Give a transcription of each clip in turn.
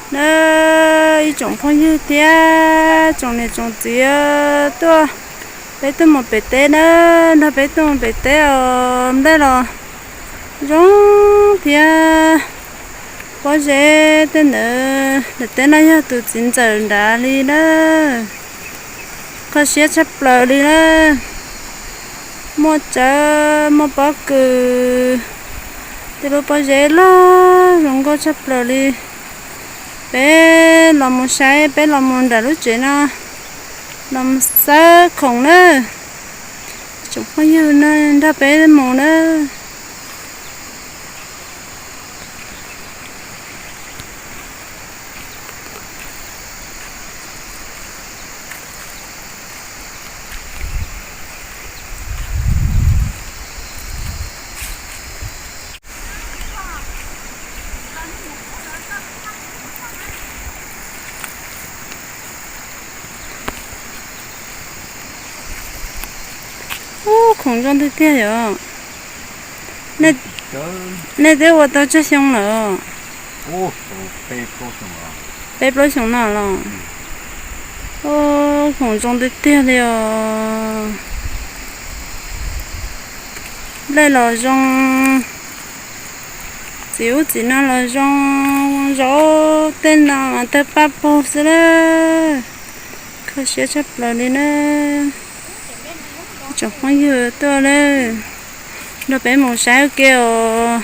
Na, ib tsoom phooj ywg thiab tsoom niam tsoom txiv tuaj, peb tuaj mus pem teb na, nrog peb tuaj mus pem teb os. Nplej los zoo thiab, pob zeb tej ntawd, daim teb no yog tus txiv ntxawm nrad li na. Kho siab tshaj plaws li na. Muaj tsawb, muaj pob kws, tej lub pob zeb loj zoo nkauj tshaj plaws li. Peb los mus saib, peb los mus nram lub tsev no, los mus xawb khoom na. Tsoom phooj ywg no nrog peb mus na. Ub, khoom zoo tiag tiag yom. Nej twb ua tau tsawg xyoo lawm? Peb plaub xyoo no los. Ub, khoom zoo tiag tiag li os. Nplej los zoo, txiv ub txiv no los zoo, zaub tej no mas tawg paj paug xwb lawm. Kho siab tshaj plaws li na. Tsoom phooj ywg tuaj lawm, nrog peb mus saib ua ke os.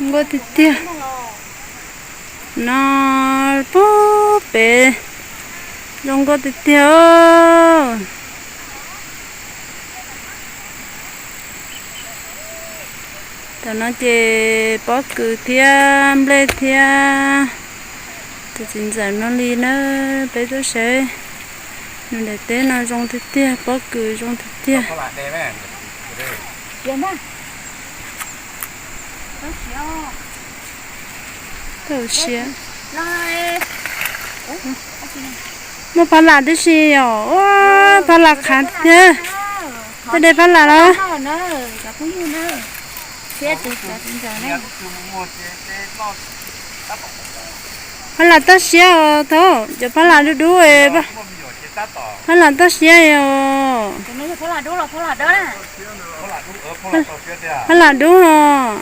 Nkauj tiag tiag. No, pub pem zoo nkauj tiag tiag. Tam no ces pob kws thiab nplej thiab tus txiv ntxawm no li na, peb tuaj saib nws daim teb no zoo tiag tiag, pob kws zoo tiag tiag. Tau siav. Muaj phab lam tib si os, ua phab lam qhav tiag. Tej de phab lam los. Phab lam toj siab os, thaum cov phab lam dub dub, phab lam toj siab os. Phab lam dub os.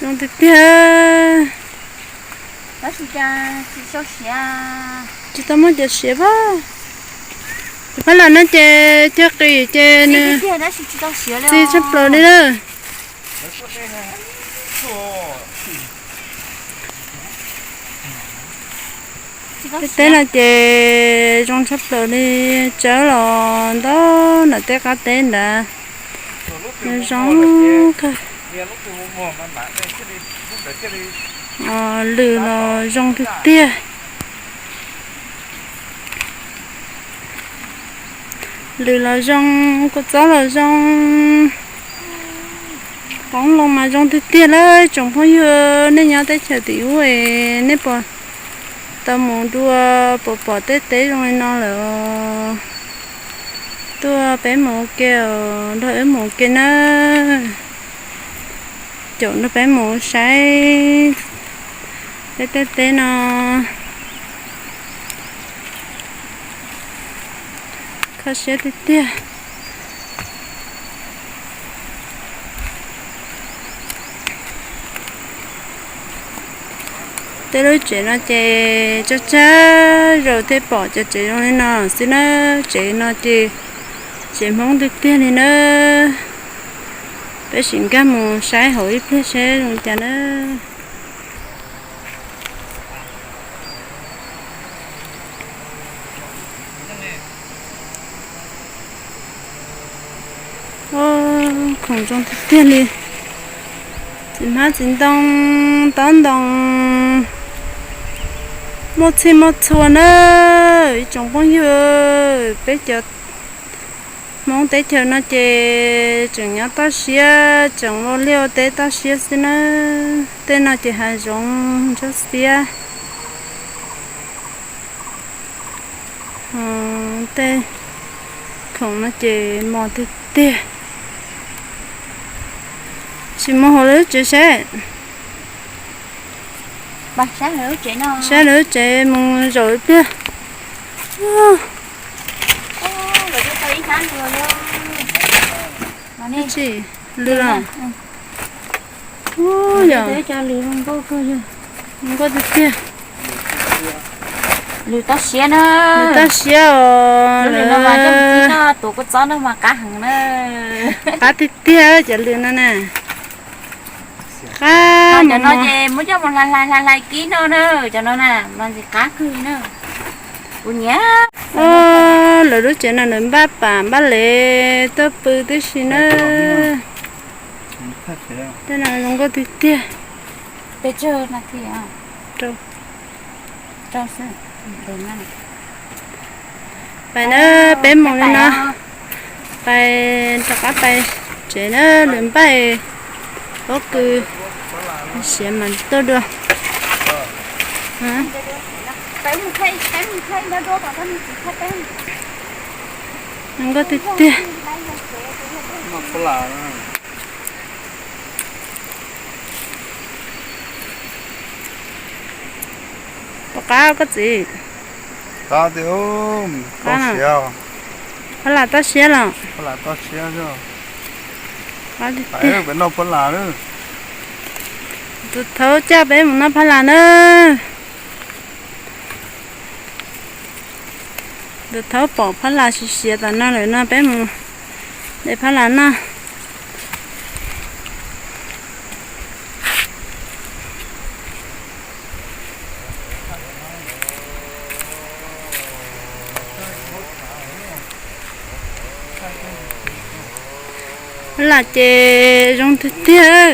Zoo tiag tiag. Tsis tau muaj cov siav pab. Cov phab lam no ces cog qis ces nws txi tshaj plaws li na. Tej teb no ces zoo tshaj plaws li, tsawb los ntau nram tej qab teb nrad. Zoo kawg. Lws los zoo tiag tiag. Lws los zoo, kua txob los zoo. Qoob loo mas zoo tiag tiag lawm tsoom phooj ywg, nej nyob teb chaws tim ub es nej puas tau mus dua, puas pom tej teb zoo li no lawm? Tuaj peb mus ua ke os, nrog wb mus ua ke na. Caum nrog peb mus saib peb tej teb no. Kho siab tiag tiag. Tej lub tsev no ces tsag tsag zaus thiaj pom cov tsev zoo li no xwb na. Tsev no ces tsev Hmoob tiag tiag li na. Peb sim nkag mus saib hauv ib pliag seb zoo cas na. Khoom zoo tiag tiag li. Txiv hmab txiv ntoo, tob ntoo, muaj txhij muaj txhua na. Ib tsoom phooj ywg, peb cov Hmoob teb chaws no ces tseem nyob toj siab, tseem ua liaj ua teb toj siab xwb na. Tej no ces hav zoov ntsuab xiab. Tej khoom no ces mos tiag tiag. Sim mus hauv lawv lub tsev saib. Saib lawv lub tsev mus zaum ib pliag. Lwm los. Ub, yog zoo nkauj tiag tiag. Lwm toj siab na. Lwm toj siab os. Lwm no mas coj mus kib noj, tuav kua txob noj mas qab heev na. Qab tiag tiag cov lwm no na. Qab cov no ces muab coj mus hlais hlais hlais hlais kib noj na, cov no na mas ntxim qab kawg na. Kuv nyiam. Lawv lub tsev no lawv npaj pam npaj lev tuaj pw tib si na. Tej no zoo nkauj tiag tiag. Pais na, peb mus li no. Pais rov qab pais tsev na, lawv npaj pob kws siav mas tuaj dua. Zoo nkauj tiag tiag. Tom qab koj txiv. Phab las toj siab los? Tus thaub caj peb mus noj phab las na. Tus thaub pom phab las siav siav tom no lawm no peb mus de phab las noj. Phab las ces zoo tiag tiag.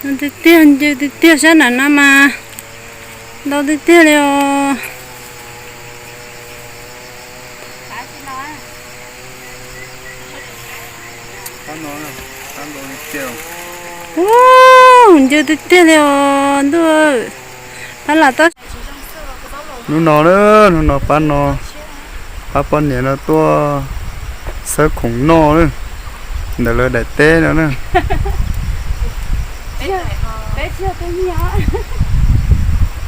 Zoo tiag tiag, ncw tiag tiag, sab nram no mas ntau tiag tiag li os. Ub, ncw tiag tiag li os ntuj. Phab las toj. Hnub no na, hnub no pab no, pab poj niam no tuaj xawb khoom noj na, ntawm lawv daim teb no na.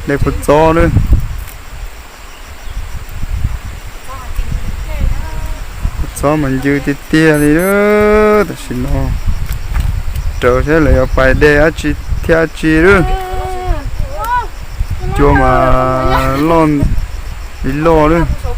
De kua txob na. Kua txob mas ncw tiag tiag li. Tam sim no raws saib lawv yuav pais de dab tsi thiab dab tsi lawm. Cua mas loj li loj lawm. Cov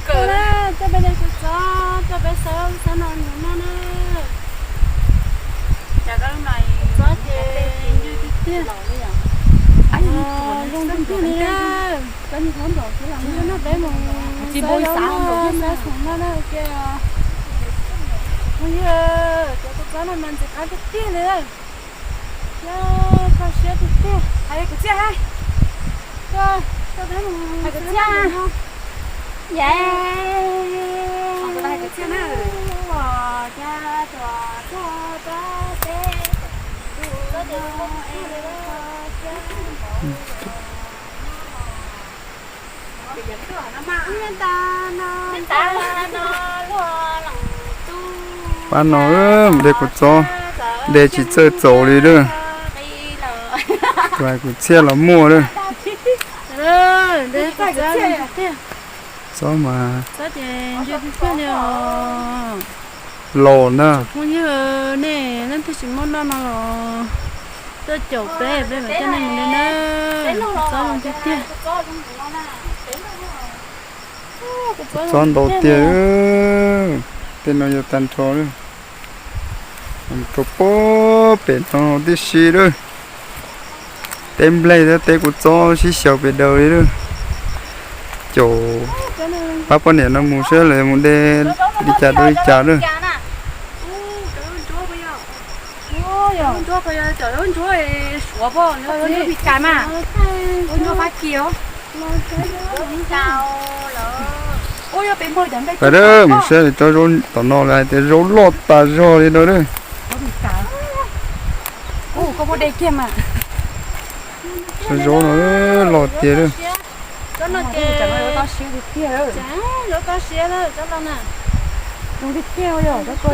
kua txob no mas ntxim qab tiag tiag li. Kho siab tiag tiag. Hais kwv txhiaj, hais kwv txhiaj. Hais kwv txhiaj na. Pab no de kua txob, de tsis txawj txaus li lawm. Hais kwv txhiaj los muaj lawm. Txob mas los na. Phooj ywg, nej leej twg tsis muaj noj no los tuaj caum peb, peb mam coj nej mus de na. Txob zoo tiag tiag. Txob ntau tiag. Tej no yuav tag nrho lawm. Rau pem no tib si lawm. Teb nplej thiab teb kua txob sib xyaw pem daws li lawm. Caum pab poj niam no mus saib lawv mus de li cas rau li cas lawm. Pais mus saib lawv cov zaub tom no lawv hais tias zaub loj tas zog li no lawm. Cov zaub no loj tiag lawm. Tsob no ces zaub toj siab tiag tiag. Zaub toj siab na, tsob no na. Zoo tiag tiag yog tsob ko.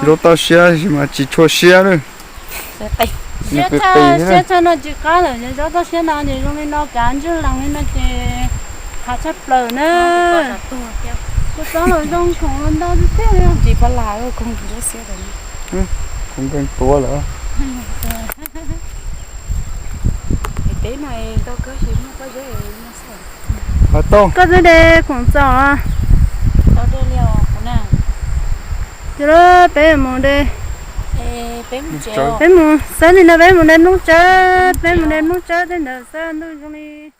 Zaub toj siab mas tsis tshua siab lawm. Siab tshaj no tsis qab lawm, zaub toj siab no ces zoo li no kav ntswj lees li no ces qab tshaj plaws na. Kuv txob los zoo khoom los ntau tiag tiag li. Tsis pab las koog zaub siab. Kuv nkeeg tuav lawm. Peb mas tau koj, koj twb de khoom txaus. Ces peb mus de, peb mus xav li no peb mus de Hmoob Tsawb, peb mus de Hmoob Tsawb tej ntawd xwb ntuj zoo li.